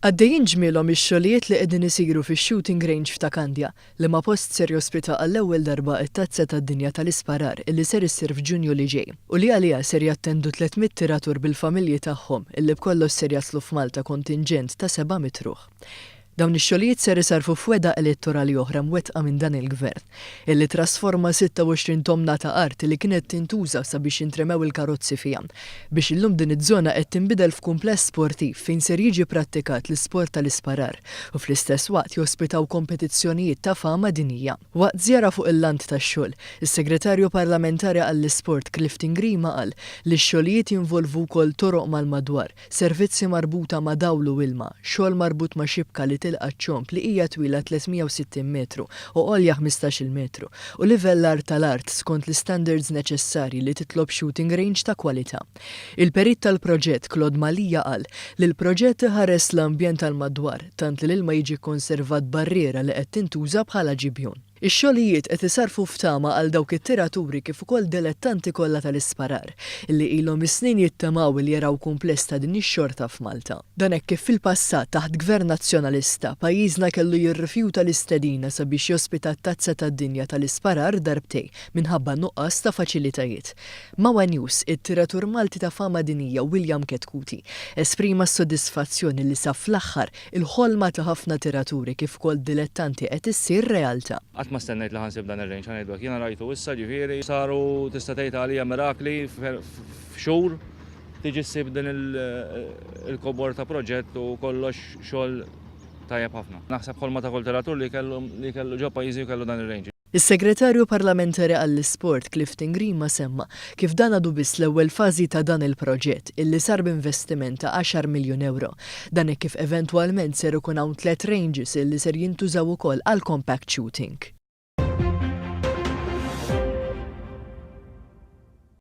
Għaddejjin ġmielhom ix-xogħlijiet li qegħdin isiru fix-shooting range f'Ta' Kandja, liema post ser jospita għall-ewwel darba t-Tazza tad-Dinja tal-Isparar illi ser issir f'Ġunju li ġej u li għaliha ser jattendu 300 tiratur bil-familji tagħhom illi b'kollox ser jaslu f'Malta kontinġent ta' 700 ruħ. Dawn ix-xogħlijiet ser isarrfu f'wegħda elettorali oħra mwettqa minn dan il-Gvern, illi trasforma 26 tomna ta' art li kienet tintuża sabiex jintremew il-karozzi fiha, biex illum din iż-żona qed tinbidel f'kumpless sportiv fejn ser jiġi prattikat l-isport tal-isparar u fl-istess waqt jospitaw kompetizzjonijiet ta' fama dinjija. Waqt żjara fuq il-lant tax-xogħol, is-Segretarju Parlamentari għall-Isport Clifton Grima qal li x-xogħlijiet jinvolvu wkoll toroq mal-madwar, Servizzi marbuta ma' dawl u ilma, xogħol marbut ma' xibka li tilqa' ċ-ċomb li hija twila 360 metru u għolja ħmistax-il metru, u livellar tal-art skont l-istandards neċessarji li titlob shooting range ta' kwalità. Il-perit tal-proġett Claude Mallia qal li l-proġett iħares l-ambjent tal-madwar tant li l-ilma jiġi kkonservat barriera li qed tintuża bħala ġibjun. Ix-xogħlijiet qed isarrfu f'tama għal dawk it-tiraturi kif ukoll dilettanti kollha tal-isparar, li ilhom is-snin jittamaw li jaraw kumpless ta' din ix-xorta f'Malta. Dan hekk kif fil-passat, taħt Gvern Nazzjonalista, pajjiżna kellu jirrifjuta l-istedina sabiex jospita t-Tazza tad-Dinja tal-Isparar darbtejn minħabba nuqqas ta' faċilitajiet. Ma' one News, it-tiratur Malti ta' fama dinjija William Chetcuti esprima s-sodisfazzjon li sa fl-aħħar Il-ħolma ta' ħafna tiraturi kif ukoll dilettanti qed issir realtà. Qatt ma stennejt li ħa nsib dan ir-range, ħa ngħidu hekk. Jiena rajtu issa, ġifieri, saru tista' tgħid għalija mirakli f'xhur tiġi ssib din il-kobor ta' proġett u kollox xogħol tajjeb ħafna. Naħseb ħolma ta' kull tiratur li kellu li kellu ġo pajjiżi u kellu dan ir-range. Is-Segretarju Parlamentari għall-Isport Clifton Grima semma kif dan għadu biss l-ewwel fażi ta' dan il-proġett illi sar b'investiment ta' għaxar miljun ewro. Dan hekk kif eventwalment ser ikun hawn tlett ranges illi ser jintużaw ukoll għall-compact shooting.